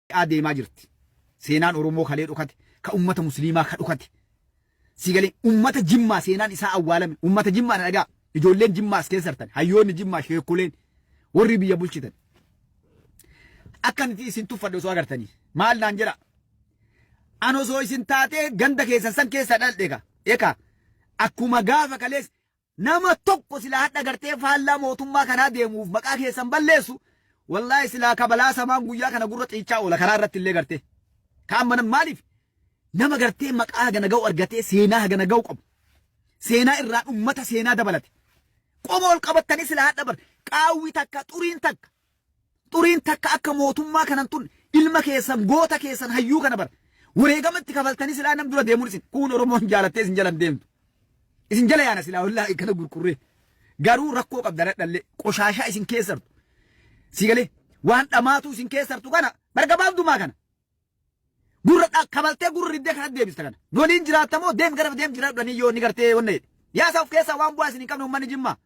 deebi'aa deemaa jirti. Seenaan Oromoo kalee dhokate, ka ummata Musliimaa ka dhokate. Si galee ummata Jimmaa seenaan isaa awwaalame, ummata Jimmaa na dhagaa. Ijoolleen Jimmaa as keessa jirtan, hayyoonni Jimmaa sheekoleen warri biyya bulchitan. Akka nuti isin tuffadhe osoo agartanii maal naan jedha. An osoo isin taatee ganda keessan san keessa dhaladhe ka. Eka akkuma gaafa kalees Nama tokko silaa hadha gartee faallaa mootummaa kanaa deemuuf maqaa keessan balleessu wallaahi silaa kabalaa samaan guyyaa kana gurra xiichaa oola karaa irratti illee gartee. Ka amma nam maaliif nama gartee maqaa hagana ga'u argatee seenaa hagana ga'u qabu. Seenaa irraan ummata seenaa dabalate. Qoma ol qabattanii silaa hadha bar qaawwi takka xuriin takka Xuriin takka akka mootummaa kanan tun ilma keessan goota keessan hayyuu kana bar wareegama itti kafaltanii silaa nam dura deemuun isin kuun Oromoon jaalattee isin jalan deemtu. Isin jala yaana silaa wallaahi kana gurgurree. Garuu rakkoo qabda dhadhallee qoshaashaa isin keessartu. Si galee waan dhamaatuu isin keessartu kana bar gabaabdumaa kana. Gurra kabaltee gurra riddee kana deebista kana. Waliin jiraattamoo deem gara deem jiraadhanii yoo inni gartee wanna jedhe. Yaasa of keessaa waan bu'aa isin hin qabne uummanni Jimmaa.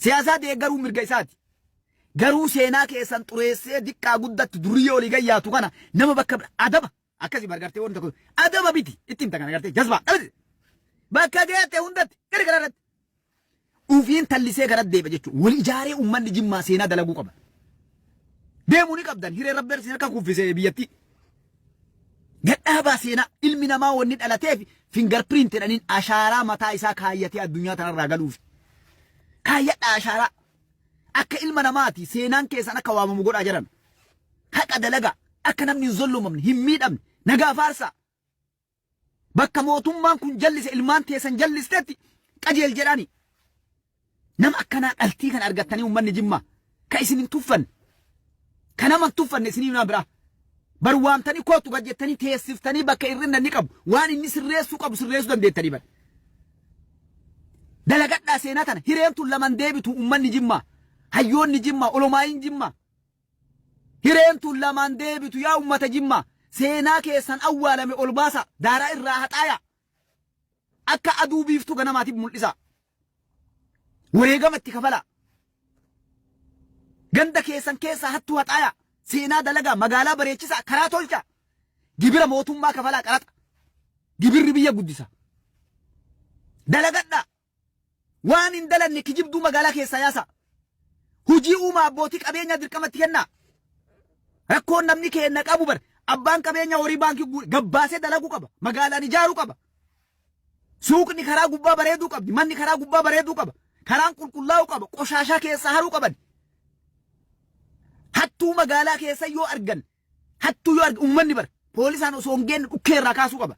Siyaasaa deeggaruu mirga isaati. Garuu seenaa keessan xureessee diqqaa guddatti duriyyee olii gayyaatu kana nama bakka adaba akkasii bargartee wanta tokko adaba biti itti himta kana gartee jazbaa bakka geette hundatti gadi kana irratti ufiin tallisee kana deeba jechuudha. Wal ijaaree uummanni Jimmaa seenaa dalaguu qaba. Deemuu ni qabdan hiree rabbi isin harka kuffisee biyyattii. Gadhaabaa seenaa ilmi namaa wanni dhalateef fingerprint jedhaniin ashaaraa mataa isaa kaayyatee addunyaa tanarraa galuuf. Kaayyadhaa ashaaraa. Akka ilma namaati seenaan keessan akka waamamu godhaa jiran. Haqa dalagaa akka namni hin zollomamne hin miidhamne nagaa faarsaa. Bakka mootummaan kun jallise ilmaan teessan jallistetti qajeel jedhaani. Nama akkanaa dhaltii kana argattanii uummanni Jimmaa ka isin hin tuffanne ka nama hin tuffanne isinii nama biraa. Bar waamtanii kootu gad jettanii teessiftanii bakka irrinna inni qabu waan inni sirreessuu qabu sirreessuu dandeettanii bar. Dalagadhaa seenaa tana hireen tun laman deebitu uummanni Jimmaa hayyoonni Jimmaa olomaayiin Jimmaa. Hireen tun lamaan deebitu yaa ummata Jimmaa. Seenaa keessan awwaalame ol baasaa. Daaraa irraa haxaayaa. Akka aduu biiftuu ganamaatiif mul'isaa. Wareegama itti kafalaa. Ganda keessan keessaa hattuu haxaayaa. Seenaa dalagaa magaalaa bareechisaa karaa tolchaa. Gibira mootummaa kafalaa qaraxa. Gibirri biyya guddisa. Dalagadhaa. Waan hin dalanne kijibduu magaalaa keessaa yaasaa. Hujii uumaa abbootii qabeenyaa dirqamatti kennaa. Rakkoon namni keenna qabu bar abbaan qabeenyaa horii baankii gabbaasee dalaguu qaba. Magaalaan ijaaruu qaba. Suuqni karaa gubbaa bareeduu qabdi. Manni karaa gubbaa bareeduu qaba. Karaan qulqullaa'uu qaba. Qoshaashaa keessaa haruu qaban. Hattuu magaalaa keessa yoo argan hattuu yoo argan uummanni bar poolisaan osoo hin geenne dhukkee irraa kaasuu qaba.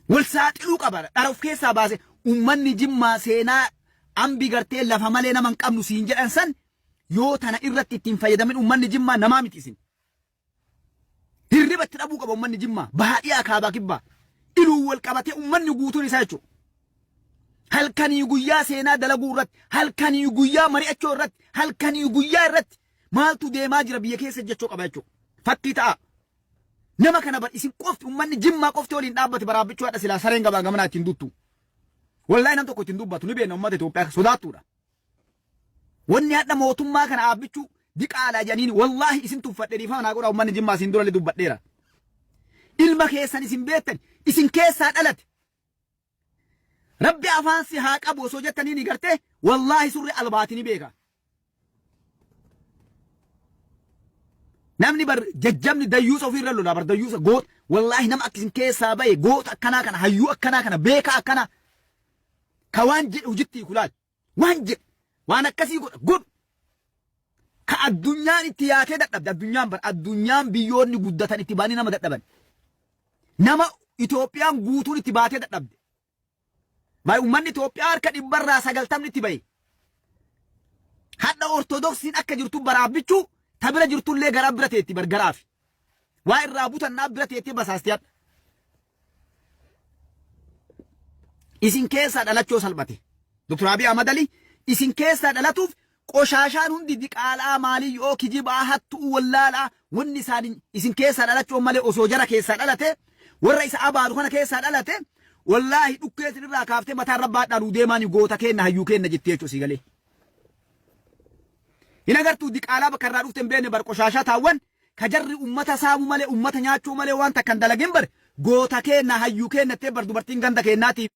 Wal saaxiluu qaba. Dhara of keessaa baase uummanni Jimmaa seenaa ambi gartee lafa malee nama hin qabnu siin jedhan san yoo tana irratti ittiin fayyadamin uummanni Jimmaa namaa miti isin. Hirriba itti dhabuu qaba uummanni Jimmaa. Baadiyyaa kaabaa kibbaa. Iluu wal qabatee uummanni guutuun isaa jechuudha. Halkanii guyyaa seenaa dalaguu irratti, halkanii guyyaa mari'achuu irratti, halkanii guyyaa irratti maaltu deemaa jira biyya keessa jechuu qaba jechuudha. Fakkii ta'a. Nama kana bar isin qofti ummanni Jimmaa qofti waliin dhaabbate baraabbichuu hadha silaa sareen gabaa gamanaa ittiin duttu. Wallahi nam tokko ittiin dubbatu ni beekna ummata Itoophiyaa sodaattuudha. Wanni hadha mootummaa kana dhaabbichuu diqaalaa jedhaniin wallaahi isin tuffadhe dhiifama naa godhaa ummanni Jimmaa isin durallee dubbadheera. Ilma keessan isin beektan isin keessaa dhalate. Rabbi afaan si haa qabu osoo jettanii ni gartee wallaahi surri albaati ni beeka. Namni bar jajjabni dayyuusa ofii irra lola bar dayyuusa goota wallaahi nama akka isin keessaa bahe goota akkanaa kana hayyuu akkanaa kana beekaa akkanaa ka waan jedhe hojitti hiiku laal waan jedhe waan akkasii godha godhu ka addunyaan itti yaatee dadhabde addunyaan bar addunyaan biyyoonni guddatan itti ba'anii nama dadhaban nama Itoophiyaan guutuun itti baatee dadhabde Baay uummanni Itoophiyaa harka dhibbarraa sagaltamni itti bahe. Hadha Ortodoksiin akka jirtu baraabbichuu ta bira jirtullee garaa bira teetti bar garaafi. Waa irraa butan naa bira teettee basaasti hadha. Isin keessaa dhalachoo salphate. Dr. Abiy Ahmad Ali isin keessaa dhalatuuf Qoshaashaan hundi diqaalaa maalii yoo kijibaa hattuu wallaalaa wanni isaan isin keessaa dhalachuun malee osoo jara keessaa dhalate warra isa abaaru kana keessaa dhalate wallaahi dhukkee isin irraa kaaftee mataa irra baadhaa nuu deemaa ni goota keenna hayyuu keenna jettee jechuudha sii galee. Hin agartuu diqaalaa bakka irraa dhufte hin beekne bar qoshaashaa taawwan ka jarri ummata saamu malee, ummata nyaachuu malee waan takka hin dalagin. Bar goota keenna, hayyuu keenna ittee bar dubartiin ganda keennaatiif.